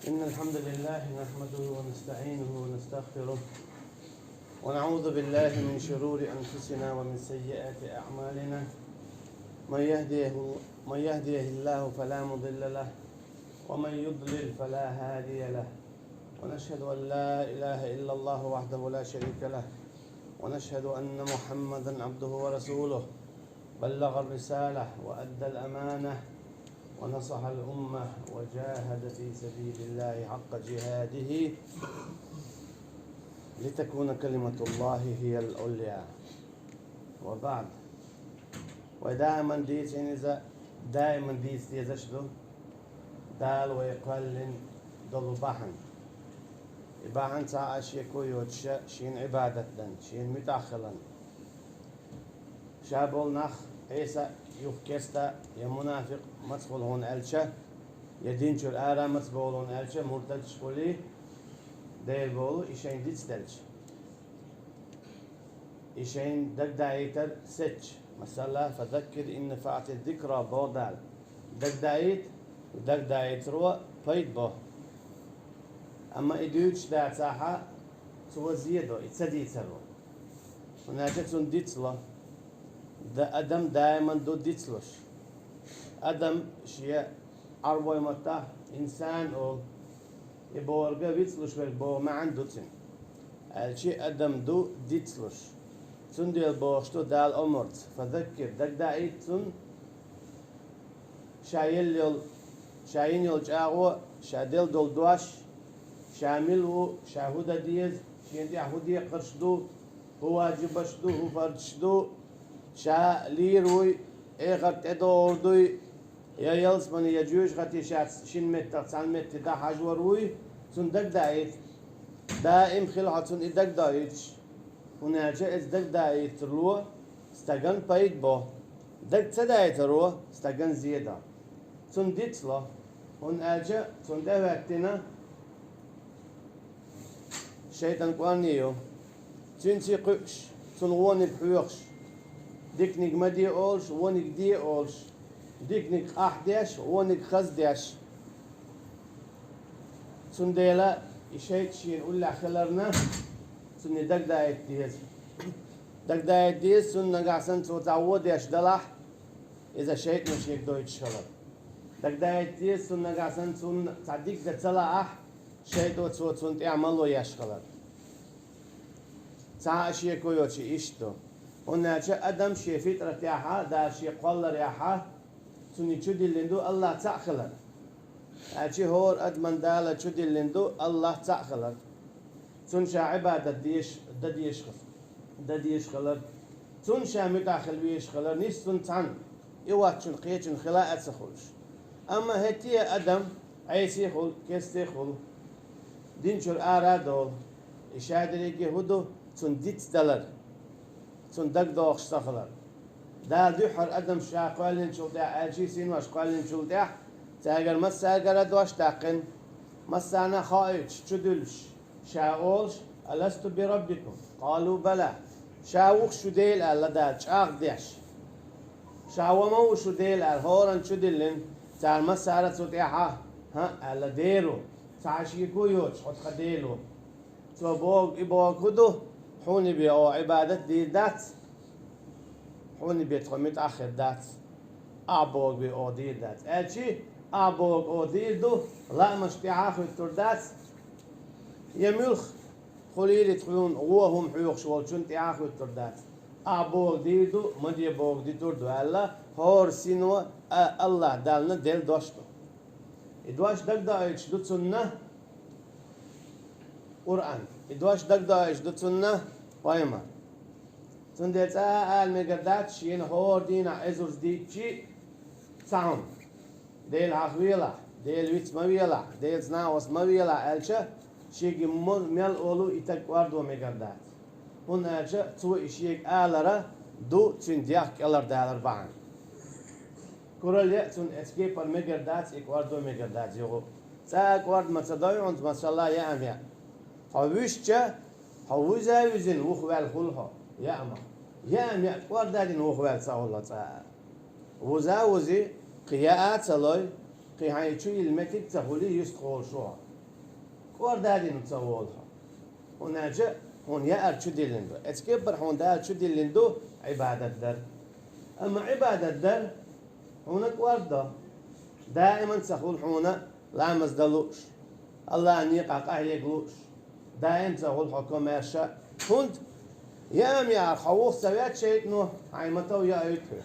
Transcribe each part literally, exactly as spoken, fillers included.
إن الحمد لله نحمده ونستعينه ونستغفره، ونعوذ بالله من شرور أنفسنا ومن سيئات أعمالنا. من يهده، من يهده الله فلا مضل له، ومن يضلل فلا هادي له. ونشهد أن لا إله إلا الله وحده لا شريك له، ونشهد أن محمدا عبده ورسوله، بلغ الرسالة وأدى الأمانة ونصح الأمة وجاهد في سبيل الله حق جهاده لتكون كلمة الله هي العليا. وبعد. Вай даиман дийцина иза, даиман дийца дезаш ду Дала вай кхоьллина долу бахьана. И бахьана цхьа а шеко йоцуша шена Ӏибадат дан, шена муьтӀахь хилан. Ша болу нах Ӏийса юха кеста я мунафикъ маца хуьлу хьуна аьлча, я дин чуьра ара маца бовлу хьуна аьлча, муртадаш хуьлий, дера бовлу, и шайн дицделча. И шайн дагдаийтар сецча, масала, фазаккир инна фаати зикра боху Дала. Дагдаийта, дагдаийтаро пайда бо. Амма и дуьйцуш дацахьа, цо зе до, и ца дийцаро. ХӀунда аьлча цунна дицло. Да адам даиман ду дицлуш. Адам шен Ӏарбой маттахь инсан олу, и бохург вицлуш верг боху маьӀна ду цуьнан. Аьлчи адам ду дицлуш. Цундела бохуш ду Дала омарца: фазаккир, дагдаийта цунна, ша елла йолу, ша йина йолу чӀагӀо, ша делла долу дош, ша мила ву, ша хӀун дан деза, шена тӀехь хӀун декхарш ду, хӀун ваджибаш ду, хӀун фарзаш ду, ша лийр вуй, эхарт тӀедогӀур дуй, я ялсамане, я жоьжахате шаьш шина меттах цхьана метте дӀахьажор вуй, цунна дагдаийта. Даим хила хьо цунна и дагдаийташ. ХӀунда аьлча иза дагдаийтарло стаган пайда бо. Даг ца даийтаро стаган зе до. Цунна дицло. ХӀунда аьлча цунна тӀехӀоьттина шайтӀан кӀорни ю. Цуьнца кхуьуш, цунна вониг хьоьхуш, диканиг ма де олуш, вониг де олуш, диканиг къахьдеш, вониг хаздеш. Цундела и шайтӀа шена уллехь хиларна, цунна дагдаийта деза. Дагдаийта деза, цунна нагахь санна цо цхьа вон деш далахь, иза шайтӀано шега дойтуш хилар. Дагдаийта деза, цунна нагахь санна цунна цхьа дика дан ца лаахь, шайтӀо цо цунна тӀехь мало еш хилар. Цхьа а шеко йоцуш иштта ду. ХӀунда аьлча адам шен фитӀратехьа, Дала шен кхолларехьа, цунна чудиллина ду АллахӀ цхьаъ хилар. Аьлчи хӀора адаман Дала чудиллина ду АллахӀ цхьаъ хилар. Цунна ша Ӏибадат деш, дан деш хилар, дан деш хилар. Цунна ша муьтӀахь хила везаш хилар, нийса цунна цхьаьна, и воцчунна кхечунна хила а ца хуьлуш. Амма хӀетте а адам Ӏеси хуьлу, кести хуьлу, дин чуьра ара а долу, и ша дерриге хӀун ду, цунна дицдалар, цунна дагадогӀуш ца хилар. Дала дуьххьара адамаш ша кхоьллинчул тӀаьхьа, аьлчий синош кхоьллинчул тӀаьхьа, цаьргара массаьргара дош даьккхина, массарна а хоуьйтуш, чудуьллуш, ша олуш: «Аласту би раббикум?» Къалу: «Бала». Ша ву-кх шу Дела аьлла Дала, чӀагӀдеш. Ша ва ма ву шу Дела аьлла, хӀоранна чудиллина, цара массара а цу тӀаьхьа: «ХӀаъ», аьлла, дер ву, цхьа а шеко йоцуш, хьо тхан Дела ву. Цо боху, и боху хӀун ду? Хьуна бен оха Ӏибадат дийр дац, хьуна бен тхо муьтӀахь хир дац, ахь боху бен оха дийр дац. Аьлчи, ахь боху оха дийр ду, лаамаш тӀаьхьа а хӀуьттур дац, я муьлх хуьлийла тхуна вон хӀума хьоьхуш волчунна тӀаьхьа а хӀуьттур дац. Ахь боху дийр ду, ма де боху дитур ду аьлла, хӀора сино а АллахӀ Далла делла дош ду. И дош дагадоуьйтуш ду цунна Къуръан. И дош дагадоуьйтуш ду цунна пайхамар. Цундела цкъа а ала мегар дац, шена хӀора дийнахь эзарза дийцчи а цхьа хӀума. Дела хьахавелахь, Дела виц ма велахь, Делаца накъост ма велахь аьлча, шега мо-, мел олу и стаг кӀордо мегар дац. ХӀунда аьлча цо и шега алара ду цуьнан дегӀ кӀелхьардалар бахьана. Куралла яа цунна эцу кепара мегар дац, и кӀордо мегар дац юха. Цкъа а кӀорда ма ца дой хьуна, масала, яа ма яа. Хьо вуьзча, хьо вуза а вуьзина, вухаваьлла хуьлу хьо, яа ма. Яа ма яа, кӀорда а дина, вухаваьлла ца хуьлу хьо цкъа а. Вуза а вузи, кхин яа а ца лой, кхин хьайн чу йилла меттиг а ца хуьлий, юьстахволуш ву хьо. кӀордадина ца волу хьо. ХӀунда аьлча хьуна яар чу диллина ду. Эцу кепара хьуна Дала чу диллина ду Ӏибадат дар. Амма Ӏибадат дар хьуна кӀордо. Даиман ца хуьлу хьуна ламаз дан лууш, Аллахьан некъахь къахьега лууш. Даим ца хуьлу хьо комаьрша. ХӀунда? Яам яар хьо вуха ца ваьтта шайтӀано, хьайн ма-тов яойту хьоьга.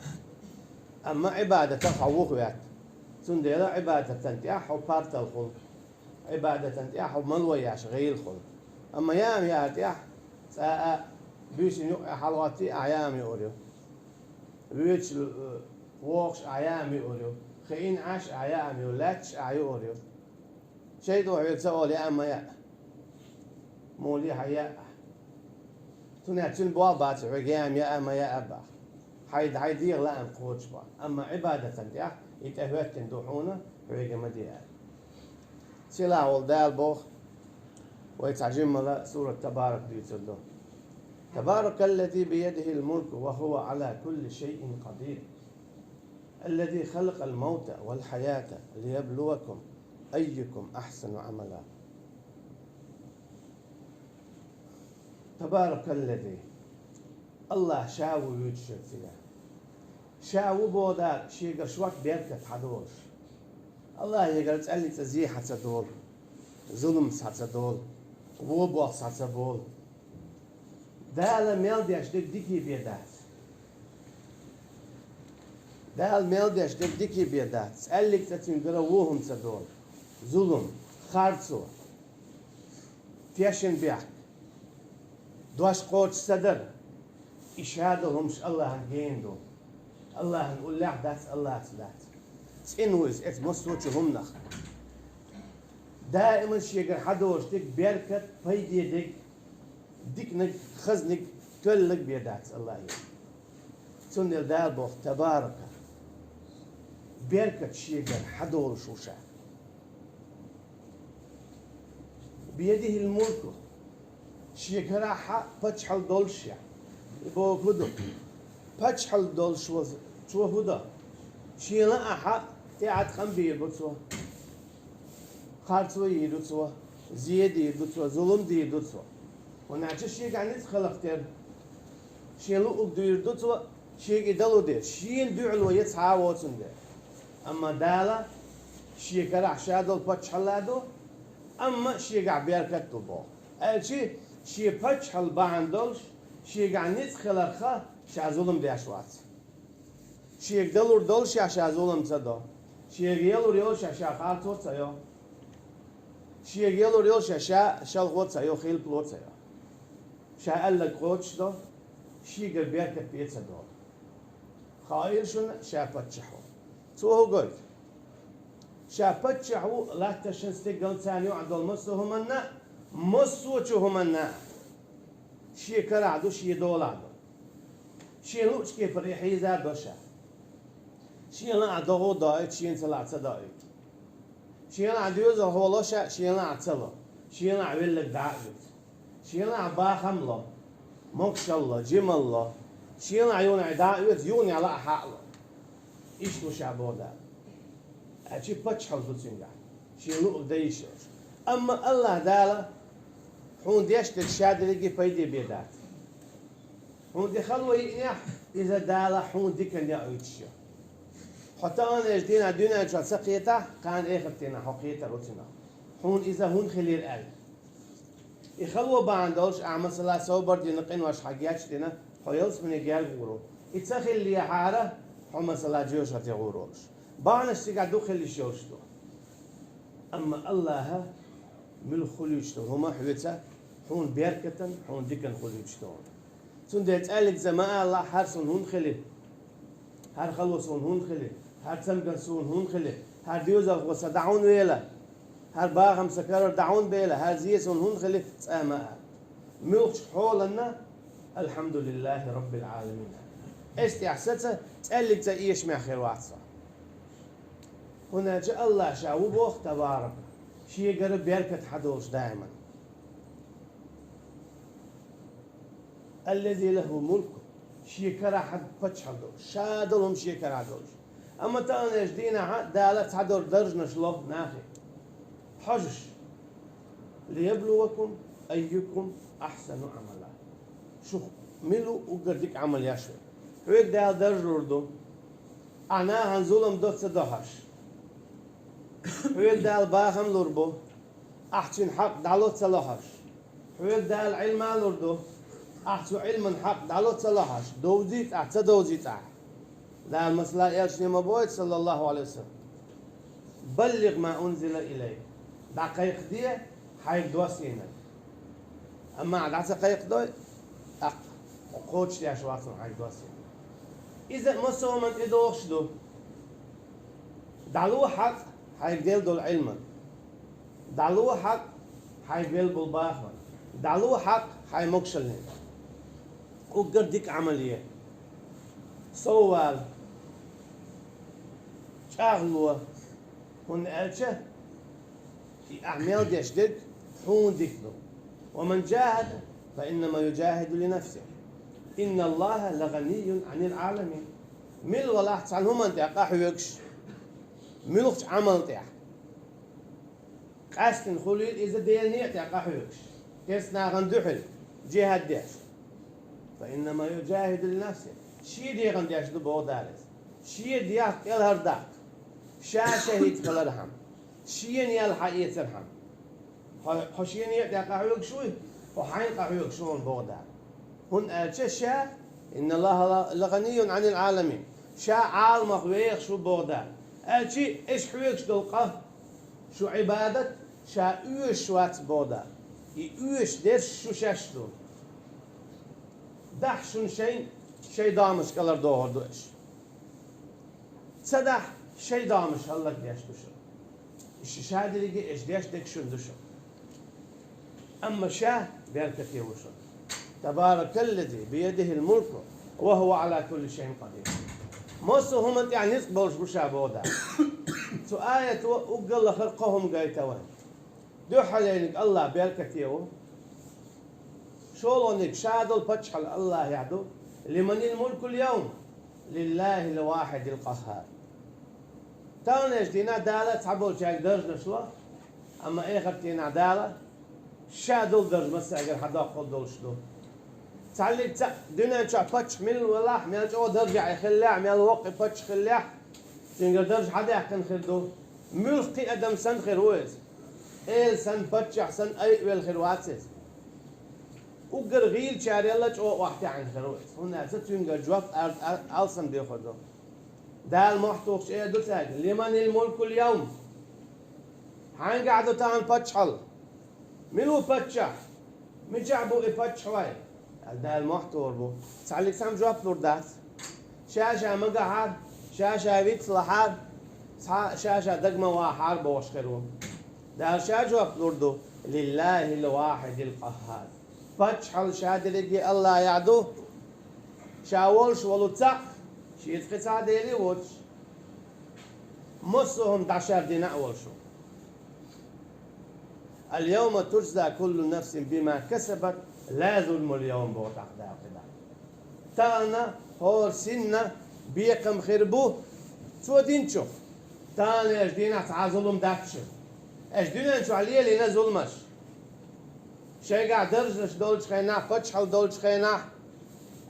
Амма Ӏибадатах хьо вуха ваьтта. Цундела Ӏибадатан тӀехь хьо партал хуьлу. Ӏибадатан тӀехь хьо мало еш гӀийла хуьлу. Амма яам яар тӀехь, цкъа а буьйсанна юкъа хьалагӀоттий, ахь яам юур ю. Воьдуш, э, вогӀуш ахь яам юур ю. Хиъна Ӏаш ахь яам ю, лаьтташ ахь юур ю. ШайтӀа хьоьга ца олу яам ма яа. Муха ле хьан яа. Цундела цуьнан болх бац хьоьга яам яа а, ма яа а боху. Хьайн, хьайн дегӀан лаам кхочуш боху. Амма Ӏибадатан тӀехь и тӀехӀоьттина ду хьуна, хьоьга ма де аьлла. Сийлахь волу Дала боху, вай цхьа жиммала сурат Табарак дуьйцур ду. تبارك الذي بيده الملك وهو على كل شيء قدير. الذي خلق الموت والحياة ليبلوكم أيكم أحسن عملا. تبارك الذي. Аллахь Ша ву вуьйцуш верг цигахь. Ша ву боху Дала, Шегара шорта беркат хьадолуш. Аллахьегара цӀаьллиг цӀа зе хьа ца долу, зуламца хьа ца долу, вон болх схьа ца болу. Дала мел деш дерг дика бен дац. Дала мел деш дерг дика бен дац. ЦӀаьллиг цӀа цуьнгара вон хӀума ца долу. Зулам, харцо, тешнабехк, дош кхочуш ца дар. И ша долу хӀумаш Аллахьан гена ду. Аллахьан уллехь дац, Аллахьца дац. ЦӀена ву иза эцу массо а чу хӀуманах. Даиман Шегара хьадолуш дерг беркат, пайде дерг, диканиг, хазниг, тоьллиг бен дац Аллахье. Цундела Дала боху: «Табарака». Беркат Шегара хьадолуш ву Ша. «Биядихил мулку». Шен карахь паччахьалла долуш ша. И бохург хӀун ду? Паччахьалла долуш волчо хӀун до? Шен лаахь тӀеӀаткъам бийр бу цо. Харцо йийр ю цо, зе дийр ду цо, зулам дийр ду цо. ХӀунда аьлча шегахь ницкъ хиларх терра. Шен луъург дуьйр ду цо, шега и дало деза. Шена дуьхьало я цхьа а воцун дела. Амма Дала шен карахь ша долу паччахьалла ду, амма шегахь беркат ду боху. Аьлча шен паччахьалла бахьана долуш, шегахь ницкъ хиларх ша зулам деш вац. Шега далур долуш ша зулам ца до. Шега ялур йолуш ша харцо ца йо. Шега ялур йолуш ша шалхо ца йо, хилпало ца йо. Ша аьлларг кхочуш до, шегара беркат бен ца долу. Хаийла шуна ша паччахь ву. Цо хӀун гойту? Ша паччахь ву латташан стигалцарна юкъа долу массо а хӀуманна, массо а чу хӀуманна. Шен карахь ду, шен долахь ду. Шен луъучу кепара и хьийза до ша. Шен лаахь догӀу доуьйту, шена ца лаахь ца доуьйту. Шен лаахь доьзалхо ло ша, шен лаахь ца ло. Шен лаахь веллаг дӀа а оьцу. Шен лаахь бахам ло, могушалла ло, жималла ло. Шен лаахь юханехь дӀа а оьцу, юханехь лаахь хьа а ло. Иштта ву ша боху Дала. Аьлча паччахьалла ду цуьнгахь, шен луъург дан йиш йолуш. Амма Аллахь Дала хьуна деш дерг ша дерриге пайде бен дац. Хьуна тӀе хало йиънехь, иза Дала хьуна диканна яуьйтуш ю. Хьо таханлерчу дийнахь дуьнен чохь ца кхетахь, кхана эхарт дийнахь хьо кхетар ву цунах. Хьуна иза хӀунда хилира аьлла. И хало бахьана долуш ахь, масала, собар дина, къинош хьан гечдина, хьо ялсамане герга гӀур ву. И ца хиллехьара, хьо, масала, жоьжахате гӀур волуш. Бахьанаш цигахь дукха хила йиш йолуш ду. Амма Аллахьа муьлхха хуьлуьйтуш долу хӀума хьоьца хьуна беркатан, хьуна диканна хуьлуьйтуш долу. Цундела цӀаьллигца ма алахь: «ХӀара суна хӀунда хили? ХӀара хало суна хӀунда хили? ХӀара цамгар суна хӀунда хили? ХӀара доьзалхо сан дӀа хӀунда вела? ХӀара бахам сан карара дӀа хӀунда бела? ХӀара зе суна хӀунда хили?» цкъа ма ала. Муьлххачу хьоланна: «Алхьамдулиллахи Раббил Ӏаламин». Эс тӀехь саца, цӀаьллигца эшамехь хир вац со. ХӀунда аьлча Аллахь Ша ву боху, Табарак, Шегара беркат хьадолуш даиман. «Аллази лаху мулку», Шен карахь паччахьалла долуш, Ша долу хӀума Шен карахь долуш. Амма таханлерчу дийнахь Дала цхьадолу даржанаш ло нахе. Хьожуш. ليبلوكم أيكم أحسن عملا. Шух мила ву уггар дика Ӏамал еш ву. Хьоьга Дала даржа лур ду, ахь нахана зулам до ца до хьожуш. Хьоьга Дала бахам лур бу, ахь цуьнан хьакъ дӀало ца ло хьожуш. Хьоьга Дала Ӏилма лур ду, ахь цу Ӏилман хьакъ дӀало ца ло хьожуш, довзийта ахь, ца довзийта ахь. Дала масала элчане ма боху, саллаллаху Ӏалайхи ва саллам: «بلغ ما أنزل إليك». ДӀакхайкхаде хьайга доссийнарг. Амма ахь дӀа ца кхайкхадой, тӀаккха хьо кхочушдеш вац хьайга доссийнарг. Иза массо а хӀуманна тӀедогӀуш ду. ДӀало хьакъ хьайга делла долу Ӏилман. ДӀало хьакъ хьайга велла болу бахаман. ДӀало хьакъ хьайн могушаллин. Уггар дика Ӏамал е. Сов вала. ЧӀагӀло. ХӀунда аьлча и ахь мел деш дерг хьуна дика ду. «ومن جاهد فإنما يجاهد لنفسه. إن الله لغني عن العالمين». Мила валахь цхьана хӀуманна тӀехь къахьоьгуш, муьлххачу Ӏамал тӀехь. Къаьсттина хуьлийла иза Делан некъа тӀехь къахьоьгуш, керста нахана дуьхьал джихӀад деш. «فإنما يجاهد لنفسه». Шен дегӀан деш ду боху Дала иза. Шен дегӀ кӀелхьардаккха. Ша шахӀид хилархьама. Шена ял хьаэцархьама. Хьо, хьо шен некъа тӀехь къахьоьгуш вуй, хьо хьайна къахьоьгуш ву боху Дала. ХӀунда аьлча ша, «إن الله لغني عن العالمين». Ша Ӏаламах вехаш ву боху Дала. Аьлча, аша хьоьгуш долу къа, шу Ӏибадат, ша оьшуш вац боху Дала. И оьшуш дерш шу шаьш ду. Дахь шуна шайн, шайн домаш кӀалхардохур ду аша. Ца дахь, шайн домаш хӀаллакдеш ду шу. Ша дерриге аша деш дерг шуна ду шу. Амма ша беркате ву шуна. «تبارك الذي بيده الملك وهو على كل شيء قدير». Массо а хӀуманна тӀехь ницкъ болуш ву ша боху Дала. Цу аято уггар лахара кхо хӀума гайта вайн. Дуьххьалерниг АллахӀ беркате ву. ШолгӀаниг ша долу паччахьалла АллахӀехь ду. «لمن الملك اليوم؟ لله الواحد القهار». Таханлерчу дийнахь Дала цхьаболчаьрга даржанаш ло, амма эхарт дийнахь Дала ша долу дарж массаьргара хьадоккхур долуш ду. Цхьаллиг цхьаъ дуьнен чохь паччахь мила валахь, мел чӀогӀа даржехь хиллехь, мел воккха паччахь хиллехь, цуьнгара дарж хьадаьккхина хир ду. Муьлхха кхин адам санна хир ву иза. Эла санна, паччахь санна айа велла хир вац иза. Уггар гӀийлачарел а чӀогӀа охьатаьӀна хир ву иза. ХӀунда аьлча цуьнгара жоп ар-, ар-, алсам доьхур ду. Дала мохь тухуш эр ду цаьрга: «لمن الملك اليوم؟» Хьаьнгахь ду тахана паччахьалла? Мила ву паччахь? Мичахь бу и паччахь вай? Аьлла, Дала мохь тухур бу. Цхьаллиг цхьамма жоп лур дац. Ша-ша магахьара, ша-ша вицлахьара, цхьа ша-ша дага ма вахьара бохуш хир ву. Дала ша жоп лур ду: «لله الواحد القهار». Паччахьалла ша дерриге АллахӀехь ду. Ша волуш волу цхьаъ, шеца кхин цхьа а Дела воцуш. Массо а хӀума дӀашардина а волуш ву. «اليوم تجزى كل نفس بما كسبت لا ظلم اليوم», боху тӀаккха Дала кхидӀа. Тахана хӀора синна бекхам хир бу цо динчух. Таханлерчу дийнахь цхьа а зулам дац шуна. Аша дуьнен чохь лелийна зуламаш. Шайгахь даржаш долчу хенахь, паччахьалла долчу хенахь,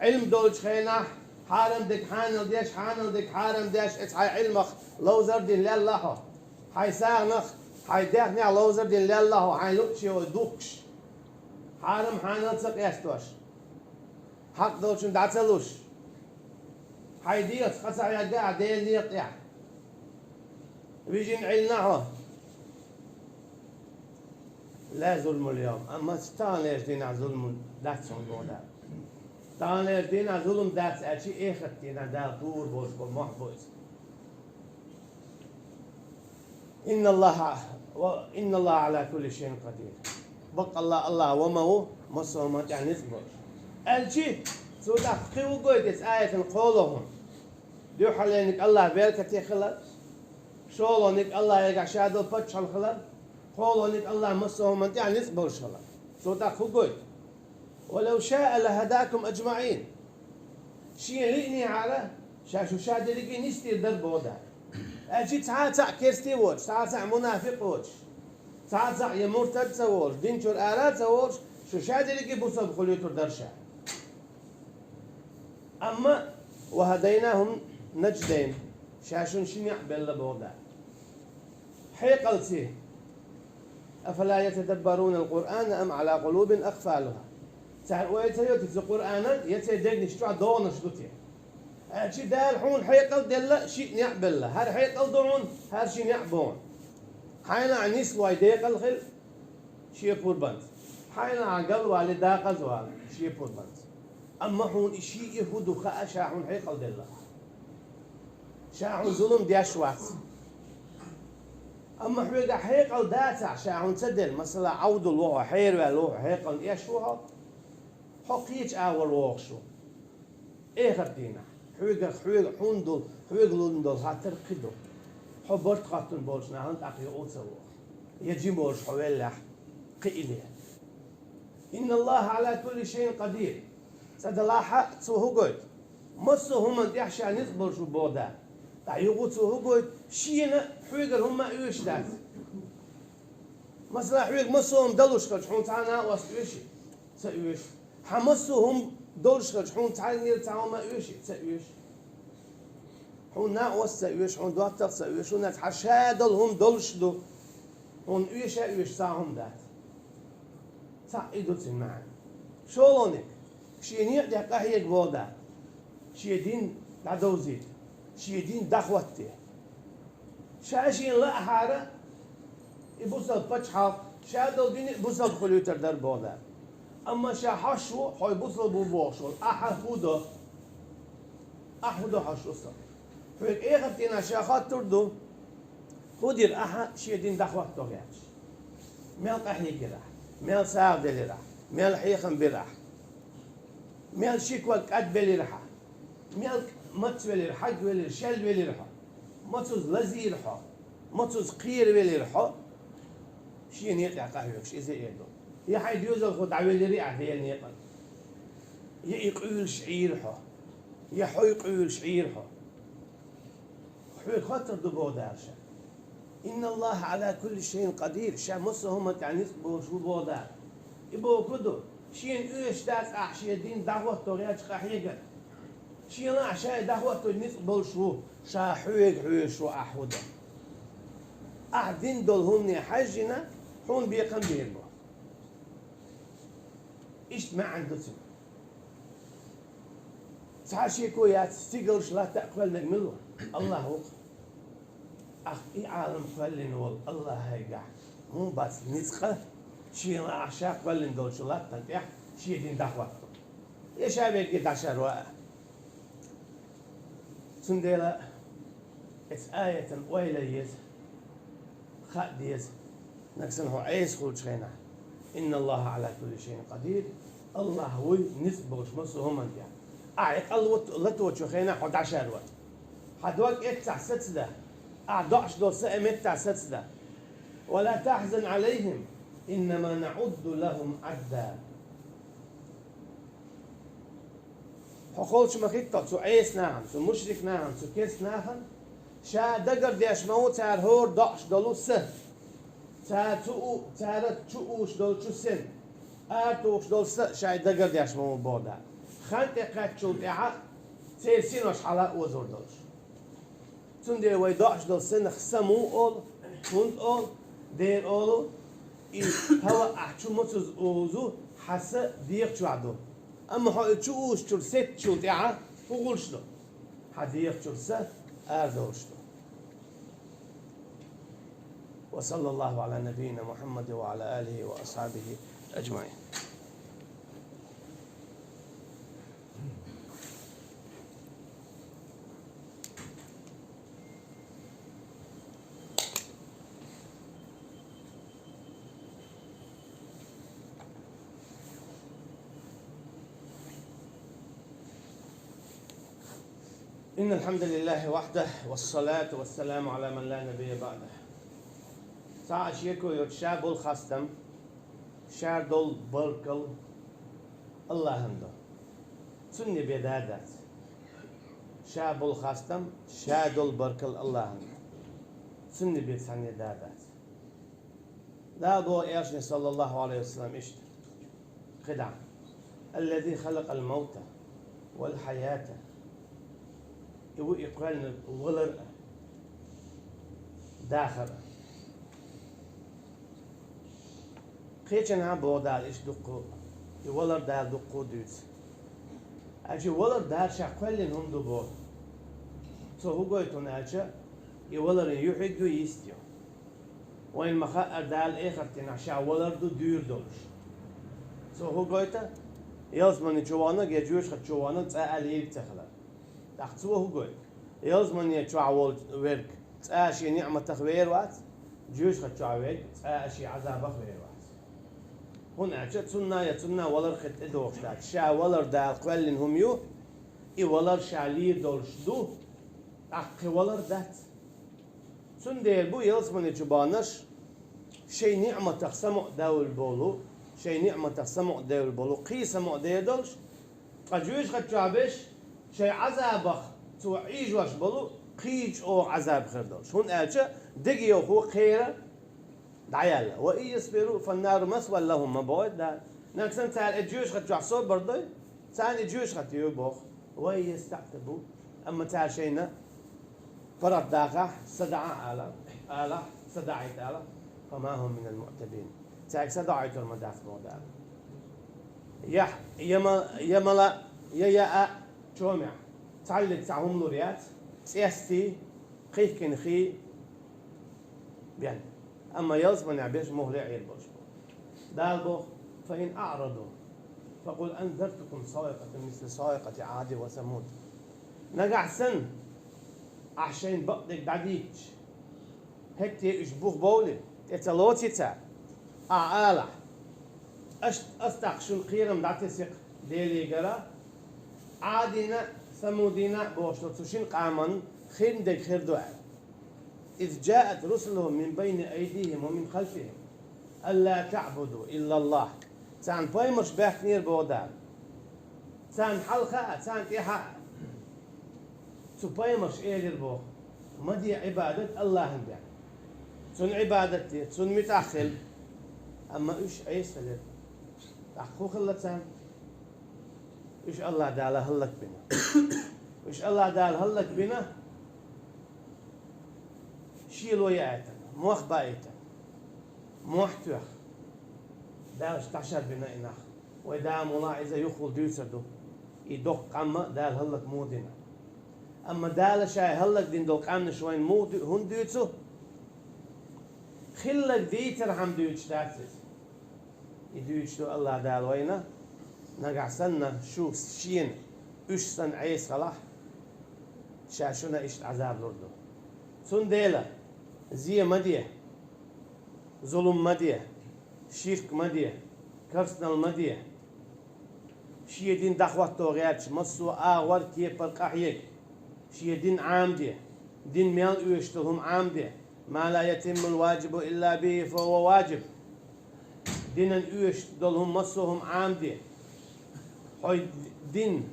Ӏилма долчу хенахь, хьарам дерг хьанал деш, хьанал дерг хьарам деш, эца хьайн Ӏилмах ловзар дина лелла хьо. Хьайн сагӀанах, хьайн даьхнех ловзар дина лелла хьо, хьайн луъчу вай духкуш. Хьарам хьанал ца къестош. Хьакъ долчун дӀа ца луш. Хьайн дегӀаца къа ца хьегна ахь Делан некъа тӀехь. Вижина Ӏилина хьо. «لا ظلم اليوم», амма таханлерчу дийнахь зулам дац хьуна боху Дала. Таханлерчу дийнахь зулам дац аьлча, эхарт дийнахь Дала тухур болуш болу мохь бу иза. «إن الله، إن الله على كل شيء قدير». Баккъалла, АллахӀ ва ма ву, массо а хӀуманна тӀехь ницкъ болуш. Аьлча, цо тӀаккха кхин хӀун гойту иза аятан кхоалгӀа хӀума? Дуьххьалерниг АллахӀ беркате хилар, шолгӀаниг АллахӀегахь ша долу паччахьалла хилар, кхоалгӀаниг АллахӀ массо а хӀуманна тӀехь ницкъ болуш хилар. Цо тӀаккха хӀун гойту? «ولو شاء لهداكم أجمعين». Шена лиънехьара, ша шу ша дерриге нисдийр дара боху Дала. Аьлча цхьа а цхьаъ керста воцуш, цхьа а цхьаъ мунафикъ воцуш, Цхьа а цхьаъ я муртад ца волуш, дин чуьра ара а ца волуш, шу шадерриге бусалба хуьлуьйтур дара ша. Амма «وهديناه النجدين», ша шуна ши некъ белла боху Дала. Хьекъалций: «أفلا يتدبرون القرآن أم على قلوب أقفالها». Цара ойла ца йо те цу Къуръанан, я церан дегнаш чохь догӀанаш ду те? Аьлча, Дала хьуна хьекъал а делла, шиъ некъ а белла. ХӀара хьекъал ду хьуна, хӀара ши некъ бу хьуна. Хьайна ахь нислой декъал хила, шен пурбанца. Хьайна ахь галвали дакъаза вала, шен пурбанца. Амма хьуна и шиъ а хӀун ду хаа, ша хьуна хьекъал делла. Ша хьуна зулам деш вац. Амма хьоьгахь хьекъал дацахь, ша хьуна ца делла, масала, Ӏовдал ву хьо, хьераваьлла ву хьо, хьекъална эш ву хьо, хьо кхечу агӀор вогӀуш ву. Эхарт дийнахь, хьоьгах, хьоьга, хьуна долу, хьоьга лун долу хаттар кхин ду. Хьо барт хоттун болчу нахана тӀаккха юкъа ца воху. Я жима волуш хьо веллехь, кхиъна. «إن الله على كل شيء قدير». Цкъа делахь а цо хӀун гойту? Массо а хӀуманна тӀехь ша ницкъ болуш ву боху Дала. Ткъа юха цо хӀун гойту? Шена хьоьгара хӀумма а оьшуш дац. Масала, хьоьга массо а хӀума далуш хилча, хьуна цхьа а накъост оьший? Ца оьшу. Хьан массо а хӀума долуш хилча, хьуна цхьаннера цхьа хӀума а оьший? Ца оьшу. Хьуна накъост ца оьшу, хьуна доттагӀа ца оьшу, хӀунда аьлча хьан ша долу хӀума долуш ду. Хьуна оьшу а оьшу цхьа а хӀума дац. Цхьаъ и ду цуьнан маьӀна. ШолгӀаниг, шен некъа тӀехь къахьега боху Дала. Шен дин дӀадовзийта, шен дин дӀахӀотта. Ша шена лаахьара, и бусалба пачхьалкх, ша долу дин а бусалба хуьлуьйтур дара боху Дала. Амма ша хьош ву, хьо бусалба ву бохуш волу, ахьа хӀун до? Ахьа хӀун до хьош бусалба? Хьоьга эхарт дийнахь ша хоттур ду, хӀун дира ахьа шен дин дӀахӀотто гӀерташ? Мел къахьегира ахьа, мел сагӀа делира ахьа, мел хьехам бира ахьа, мел ши ког кӀадбелира ахьа, мел мацвелира, хьагвелира, шелвелира хьо, мацуза лазийра хьо, мацуза кхеравелира хьо, шен некъа тӀехь къахьоьгуш иза эр ду. Я хьайн доьзалхо дӀавеллирий ахьа Делан некъана, я и къуьйлуш Ӏийра хьо, я хьо и къуьйлуш Ӏийра хьо. Хьоьга хоттур ду боху Дала ша. «إن الله على كل شيء قدير», ша массо а хӀуманна тӀехь ницкъ болуш ву боху Дала. И бохург ду, шена оьшуш дац ахьа шен дин дӀахӀотто гӀерташ къахьегар. Шена лаахь ша и дӀахӀотто ницкъ болуш ву, ша хьоьга хьоьжуш ву ахьа хӀун до. Ахьа дин долу хӀумане хьаьжжина, хьуна бекхам бийр бу. Иштта маьӀна ду цуьнан. Цхьа шеко яц, стигалш, латта а кхоьллинарг мила ву? АллахӀ ву-кх. Ахь и Ӏалам кхоьллина волу АллахӀегахь хӀун бац ницкъ, шена лаахь ша кхоьллина долчу латтана тӀехь шен дин дӀахӀотто? Я ша верриге дӀашарван а. Цундела оцу аятан ойла еза, хаа деза, нагахь санна хьо Ӏеса хуьлучу хенахь: «إن الله على كل شيء قدير», АллахӀ вуй ницкъ болуш массо а хӀуманна тӀехь. Ахьа и къа лат-, латочу хенахь хьо дӀашарван. Хьан дог эццахь сацадан, ахьа доӀуш долу са а меттахь сацадан. «ولا تحزن عليهم إنما نعد لهم عدا». Хьо холчу ма хӀитта цу Ӏеса нахана, цу мушрик нахана, цу керста нахана, ша дагардеш ма ву цара хӀора доӀуш долу са. Цара цу у-, цара чу уьйш долчу сен, аратухуш долу са шайн дагардеш ма ву боху Дала. Хан тӀе кхаьччул тӀаьхьа церан синош хьала а озор долуш. Цундела вай доӀуш долу сенах са ма ву олу, хӀунда олу, дера олу, и хӀаваъ ахь чу мацуза узу, хьан са дегӀа чохь ду. Амма хьо и чу узучуьра сеттачул тӀаьхьа хӀун хуьлуш ду? Хьан дегӀа чуьра са арадовлуш ду. وصلى الله على نبينا محمد وعلى آله وأصحابه أجمعين. إن الحمد لله وحده والصلاة والسلام على من لا نبي بعده. Цхьа а шеко йоцуш, ша болу хастам, ша долу баркалла АллахӀана ду. Цунна бен да а дац. Ша болу хастам, ша долу баркалла АллахӀана ду. Цунна бен цхьанна да а дац. Дала боху элчане, саллаллаху Ӏалайхи ва саллам, иштта: кхидӀа: «Аллази халакъал маута вал хьаята». И ву и кхоьллинарг валар а, дахар а. Кхечанхьа боху Дала иштта дуккха, и валар Дала дуккха дуьйцу. Аьлча валар Дала Ша кхоьллина хӀума ду боху. Цо хӀун гойту аьлча, и валаран юьхь ю, йист ю. Вайна ма-хаъара, Дала эхартахь Ша валар ду дуьйр долуш. Цо хӀун гойту? Ялсамани чу ваханарг я жоьжахати чу ваханарг цкъа а лийриг ца хилар. ТӀаккха цо хӀун гойту? Ялсамани чохь волу верг цкъа а шен ниӀматах вер вац, жоьжахати чохь верг цкъа а шен Ӏазабах вер вац. ХӀунда аьлча цунна я цунна валар хир тӀедогӀуш дац. Ша валар Дала кхоьллина хӀума ю, и валар Ша лийр долуш ду, тӀаккха кхин валар дац. Цундела бу ялсамани чу баханарш шайн ниӀматах самукъадевлла болу, шайн ниӀматах самукъадевлла болу, кхин самукъадер долуш, ткъа жоьжахати чохь берш шайн Ӏазабах цо Ӏийжош болу, кхин чӀогӀа Ӏазаб хир долуш. ХӀунда аьлча дегайовхо кхера дӀаяьлла. «Ва ин ясбиру, фаннару масвал лахӀум», ма боху Дала. Нагахь санна цара и жоьжахати чохь собар дой, царна и жоьжахати ю боху. «Ва ин ястаӀтибу», амма цара шайна паргӀат дахахь, са даӀа ала, ала, са даӀийта ала, «фама хӀум минал муӀтабин». Цаьрга са доӀуьйтур ма дац боху Дала. Яхь, я ма-, я мала, я яа, чомехь, цхьаллиг цхьа хӀума лур яц, цӀестий, кхихкина хий бен. Амма ялсаманехь берш мухӀле Ӏийр болуш бу. Дала боху: «Фа ин аӀраду, фа къул анзартукум саӀикъатан мисла саӀикъати Ӏадин ва Самуд». Нагахь санна ахь шайна бакъдерг дӀадийцча, хӀетте уьш бух бовлий, тӀе ца лоций цара? Ахь алахь: «Аш, ас тӀаккха шуна кхерам дӀатесира Делегара, Ӏадина а, Самудина а бохуш долу цу шина къаман хин дерг хир ду», аьлла. «Из джаат русулухум мин байна айдихим ва мин халфихим, алла таъбуду иллаллахӀ». Царна пайхамарш баьхкинера боху Дала. Царна хьалха а, царна тӀаьхьа а. Цу пайхамарша элира боху: «Ма де Ӏибадат АллахӀана бен. Цунна Ӏибадат де, Цунна муьтӀахь хила». Амма уьш Ӏеса хилира. ТӀаккха хӀун хилла царна? Уьш АллахӀ Дала хӀаллакбина. Уьш АллахӀ Дала хӀаллакбина, шело яийтина, мох баийтина, мохь тоьхна. Дала дӀашарбина и нах. Вай Дала мула иза юххул дуьйцур ду. И доккха къам а Дала хӀаллак муха дина. Амма Дала Ша хӀаллакдина долу къаьмнаш вайна муха ду-, хӀунда дуьйцу? Хилларг дийцархьама дуьйцуш дац иза. И дуьйцуш ду АллахӀ Дала вайна, нагахь санна шу шена уьш санна Ӏеса хилахь, Ша шуна иштта Ӏазаб лур ду. Цундела зе ма де, зулум ма де, ширк ма де, керстанал ма де. Шен дин дӀахӀотто гӀерташ массо а агӀор, кепара къахьега. Шен дин Ӏамаде. Дин мел оьшуш долу хӀума Ӏамаде. Ма ла ятиммул ваджибу илла бихӀи фа хӀува ваджиб. Динан оьшуш долу хӀума, массо а хӀума Ӏамаде. Хьо дин,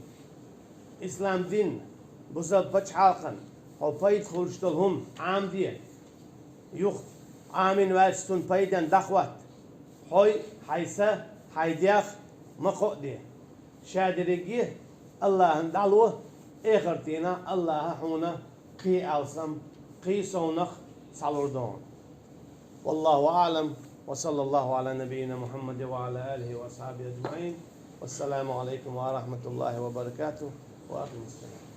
ислам дин, бусалба пачхьалкхан, хьо пайда хуьлуш долу хӀума Ӏамаде. Юха Ӏамийна ваьлча, цунна пайденна дӀахӀотта. Хьой, хьайн са, хьайн дегӀ ма кхоаде. Ша дерриге АллахӀана дӀало, эхартана АллахӀа хьуна кхин алсам, кхин совнах схьалур ду хьуна. والله أعلم، وصلى الله على نبينا محمد وعلى آله وأصحابه أجمعين. والسلام عليكم ورحمة الله وبركاته. وأقم الصلاة.